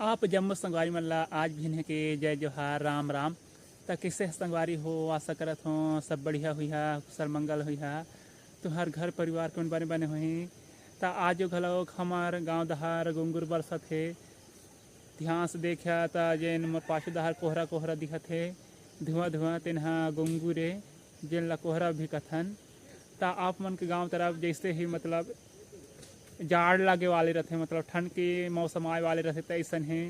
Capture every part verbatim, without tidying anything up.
आप जम्मो संगवारी मन ला आज भी इन्हें के जय जोहार, राम राम। त कइसे ह संगवारी हो? आशा करत हों सब बढ़िया हुई हा, कुशल मंगल हुई हा, तुंहर घर परिवार के मन बने बने होही। त आजो घलोक हमर गांव डहर गुंगुर बरसत हे। ध्यान से देखा त जेन मोर पाछू डहर कोहरा कोहरा दिखत हे, धुआं धुआं, तेन ह गुंगुर ए, जेन ला कोहरा भी कथन। त आप मन के गांव तरफ जैसे ही मतलब जाड़ लागे वाले रथे, मतलब ठंड के मौसम आए वाले रथे, तैसन हे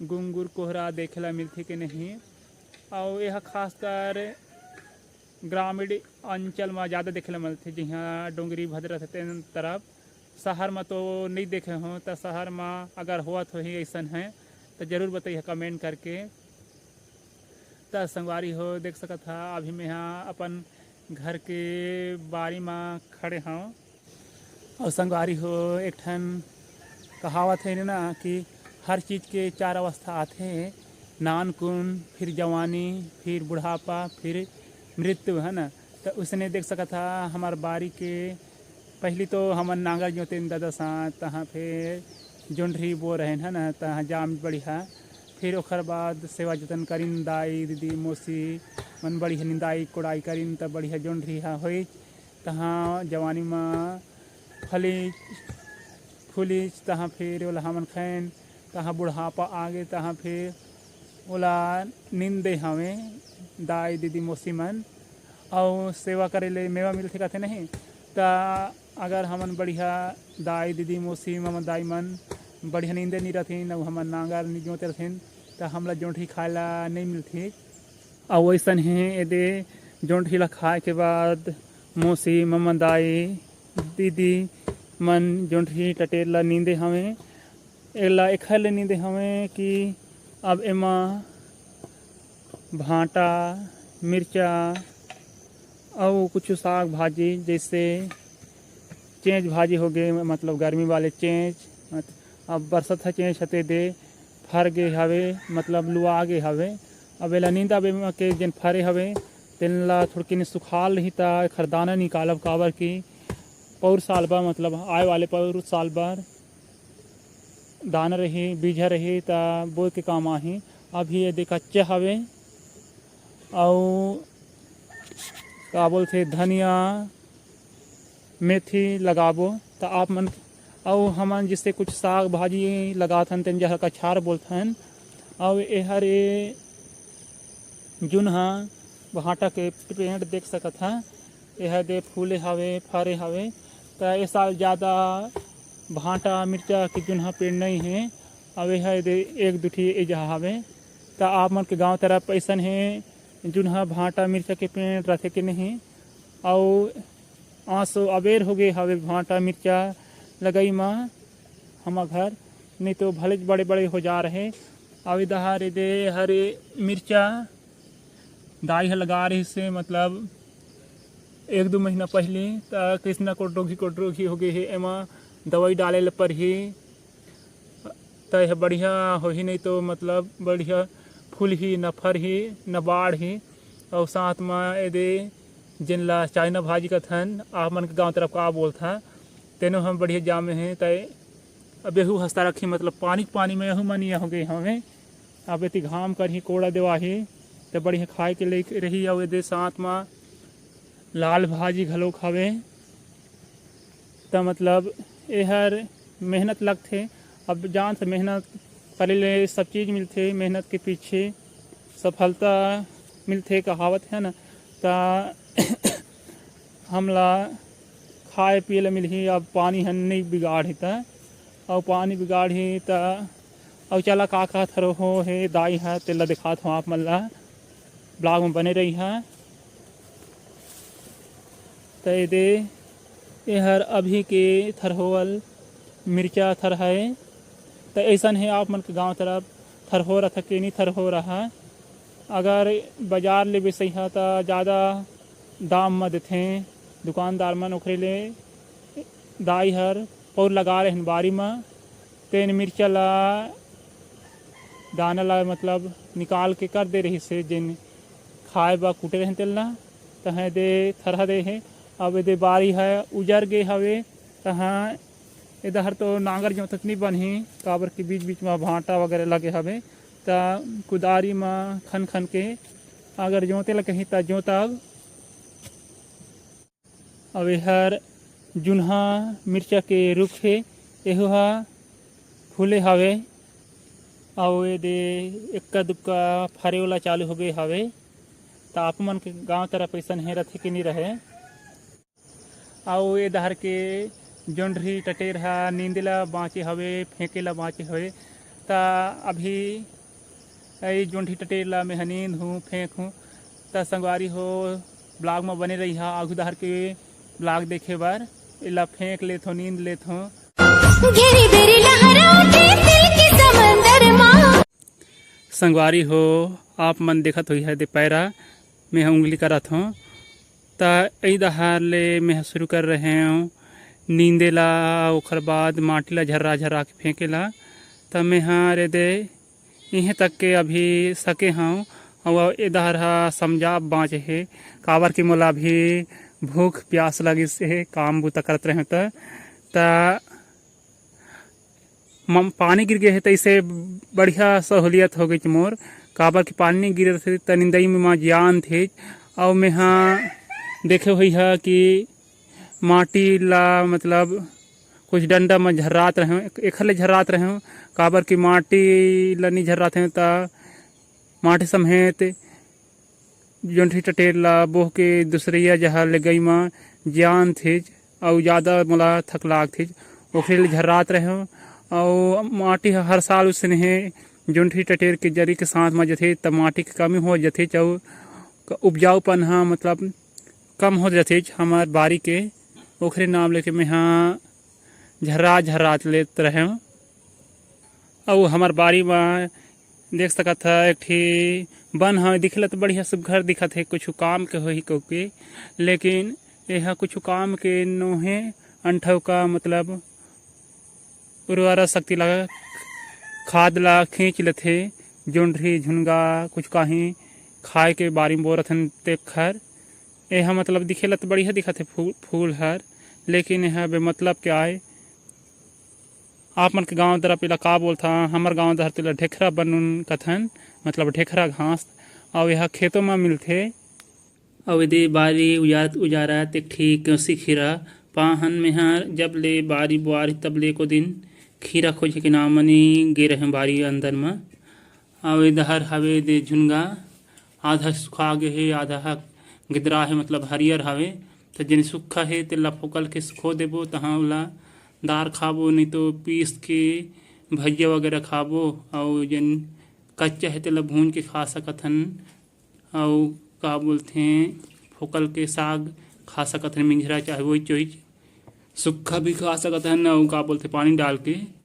गुंगुर कोहरा देखे ला मिलथे के नहीं। अउ यह खासकर ग्रामीण अंचल म ज़्यादा देखे ला मिलथे, जिहाँ डोंगरी भद्र रथे तेन तरफ। शहर म तो नहीं देखे हों, त शहर म अगर होवत होही अइसन है त जरूर बताइए कमेंट करके। त संगवारी हो, देख सकत हा, अभी मैं हा अपन घर के बारी म खड़े हौं। अउ संगवारी हो, एक ठन कहावत है ना कि हर चीज के चार अवस्था आथे, नानकुन, फिर जवानी, फिर बुढ़ापा, फिर मृत्यु, है ना। त उसने देख सकत हा, हमार बारी के पहली तो हमन नांगर जोतेन ददा साथ, तहाँ फिर जोंढरी बो रहेन, है ना, तहाँ जाम बढ़िया। फिर ओकर बाद सेवा जतन करिन, दाई, दीदी, मौसी मन बढ़िया निंदाई, कोड़ाई करिन, त बढ़िया जोंढरी हा होइच। तहाँ जवानी म फलिच, फूलिच, तहाँ फिर ओला हमन खैन, तहाँ बुढ़ापा आगे, तहाँ फिर ओला निंदे हवे दाई, दीदी, मौसी मन। अउ सेवा करे ले मेवा मिलथे कथे नहीं, त अगर हमन बढ़िया दाई, दीदी, मौसी, ममा, दाई मन बढ़िया नींदे नी रथिन, अउ हमन नांगर नी जोते रथिन, त हमला जोंढरी खाए ला नहीं मिलथे। अउ वैसन हे एदे जोंढरी ला खाए के बाद मौसी, ममा, दाई, दीदी मन जोंढरी टटेर ला नींदे हवे। एला एखर ले नींदे हवे कि अब एमा भांटा, मिर्चा अउ कुछ साग भाजी, जैसे चेंच भाजी हो गे, मतलब गर्मी वाले चेंच, मत-, अब बरसत ह चेंच हते दे फर गे हवे, मतलब लुआ गे हवे। अब एला नींदब, एमा के जेन फरे हवे तेन ला थोड़किन सुखाल रही, त एखर दाना निकालब, काबर कि पौर साल बर, मतलब आए वाले पौर साल बर दाना रही, बीजा रही, त बोए के काम आही। अभी एदे कच्चा हवे, अउ का बोलथे, धनिया, मेथी लगाबो, त आप मन, अउ हमन जैसे कुछ साग भाजी लगाथन, तेन जहर कछार बोलथन। अउ एहर ए जुनहा भांटा के पेड़ देख सकत हा, एहर दे फूले हवे, फरे हवे। त ए साल ज़्यादा भांटा मिर्चा के जुनहा पेड़ नहीं हे। अब एहर दे एक दुठी ए जहा हवे। त आप मन के गांव तरफ अइसन हे, जुनहा भांटा मिर्चा के पेड़ रथे के नहीं? अउ आंसू अबेर हो गे हवे भांटा मिर्चा लगई म हमर घर, नहीं तो भलेच बड़े-बड़े हो जा रहे। अउ ए डहर एदे हरे मिर्चा दाई ह लगा रहिस हे, मतलब एक दू महीना पहिली, त कइसना कोटरोगी कोटरोगी हो गे हे, एमा दवाई डाले ल परही, त एह बढ़िया होही, नहीं तो मतलब बढ़िया फूलही, न फरही, न बाढ़ही। अउ साथ म एदे जेन ला चाइना भाजी कथन, आप मन के गांव तरफ का बोलथा, तेनो हम बढ़िया जामे हे। त अब एहू हस्ता रखी, मतलब पानी के पानी में एहू मन ये हो गए हवे। अब एती घाम करही, कोड़ा देवाही, त बढ़िया खाए के लइक रही। अउ एदे साथ म लाल भाजी घलोक हवे। त मतलब एहर मेहनत लगथे। अब जान से मेहनत करे ले सब चीज मिलथे, मेहनत के पीछे सफलता मिलथे, कहावत है ना। त हमला खाए पिए ल मिलही, अब पानी ह नइ बिगाड़ही त, अउ पानी बिगाड़ही त, अउ चला का का थरो हो हे दाई ह, तेला दिखात हूँ आप मन ला, ब्लॉग में बने रही ह। त एदे एहर अभी के थरहोवल मिर्चा थर है। त ऐसन हे आप मन के गांव तरफ थरहो रहा कि नहीं थरहो रहा। अगर बाजार ले बेचइहा त ज़्यादा दाम म देथे दुकानदार मन, ओखरे ले दाई हर पौर लगा रहे बारी म, तेन मिर्चा ला दाना ला मतलब निकाल के कर दे रहिस हे, जेन खाए बर कूटे रहे तेन ला, तहाँ दे थरहा दे हे। अब एदे बारी ह उजर गे हवे, तहाँ ए डहर तो नांगर जोतत नहीं बनही, काबर कि बीच-बीच म भांटा वगैरह लगे हवे, त कुदारी म खन-खन के अगर जोते ल कही त जोतब। अउ एहर जुनहा मिर्चा के रुख हे, एहू ह फूले हवे, अउ एदे एक्का दुक्का फरे वाला चालू हो गए हवे। त आप मन के गांव तरफ अइसन हे रथे कि नहीं रहे? अउ ए डहर के जोंढरी टटेर ह नींदे ला बाँचे हवे, फेंके ला बाँचे हवे। त अभी ए जोंढरी टटेर ला मैं ह नींद हूँ, फेंक हूँ। त संगवारी हो, ब्लॉग म बने रहिहा, आगू डहर के ब्लॉग देखे बर। एला फेंक लेथों, नींद लेथों। गेरी बेरी लहरा के दिल के समंदर मा। संगवारी हो, आप मन देखत होइहा दे पैरा, मैं ह उंगली करत हूँ। त ए डहर ले मैं ह शुरू कर रहे हूँ नींदे ला, ओखर बाद माटी ला झर्रा झर्रा के फेंके ला। त मैं ह रे दे इहें तक के अभी सके हूँ। अउ ए डहर ह समझा बाँचे हे, काबर कि मोला अभी भूख प्यास लगिस हे, काम बूता करत रहे त। त म-, पानी गिर गए हे, त इसे बढ़िया सहूलियत हो गई मोर, काबर कि पानी नहीं गिरत हे, त निंदई में मा जान थे। अउ मैं ह देखे हुई ह कि माटी ला, मतलब, कुछ डंडा म झर्रात रहे, एखर ले झर्रात रहे, काबर कि माटी ला नहीं झर्रात हे, त माटी समेत जोंढरी टटेर ला बोह के दूसरइया जहा लेगई म जान थिच, अउ जादा मोला थक लाग थिच, ओखरे ले झर्रात रहेंव। अउ माटी ह हर साल उसने हे, जोंढरी टटेर के जरी के साथ म जथे, त माटी के कमी हो जथे, अउ उपजाऊपन ह, मतलब, कम हो जथे हमर बारी के, ओखरे नाम लेके मेहा झर्रा झर्रात लेत रहेंव। अउ हमर बारी म देख सकत ह, एक ठी बन ह, दिखे ल त बढ़िया सुग्घर दिखत हे, कुछु काम के होही कहिके, लेकिन एहा कुछु काम के नोहे। अंठौका, मतलब, उर्वरा शक्ति ला, खाद ला खींच लेथे। जोंढरी, झुनगा, कुछ काहीं खाए के बारी म बोरत हन तेखर। एहा, मतलब, दिखे ला त बढ़िया दिखत हे फू-, फूल हर, लेकिन एहा बेमतलब के आय। आप मन के गांव तरफ एला का बोलथा? हमर गांव डहर तेला ढेखरा बनून कथन, मतलब ढेखरा घास। अउ एहा खेतों म मिलथे। अउ एदे बारी उजारत उजारत एक ठी केंवसी खीरा पाहन। मेंहा जब ले बारी बुआरी तब ले एको दिन खीरा खोजे के नाम नी गे रहें बारी अंदर म। अउ ए डहर हवे दे झुनगा, आधा सुखा गे हे, आधा ह गिदरा हे, मतलब हरियर हवे। त जेन सुक्खा हे, तेला फोकल के सुखो देबो, तहाँ ओला दार खाबो, नहीं तो पीस के भजिया वगैरह खाबो। अउ जेन कच्चा हे, तेला भून के खा सकत हन। अउ का बोलथे, फोकल के साग खा सकत हन, मिंझरा चाहे वही चीज। सुक्खा भी खा सकत हन, अउ का बोलथे, पानी डाल के।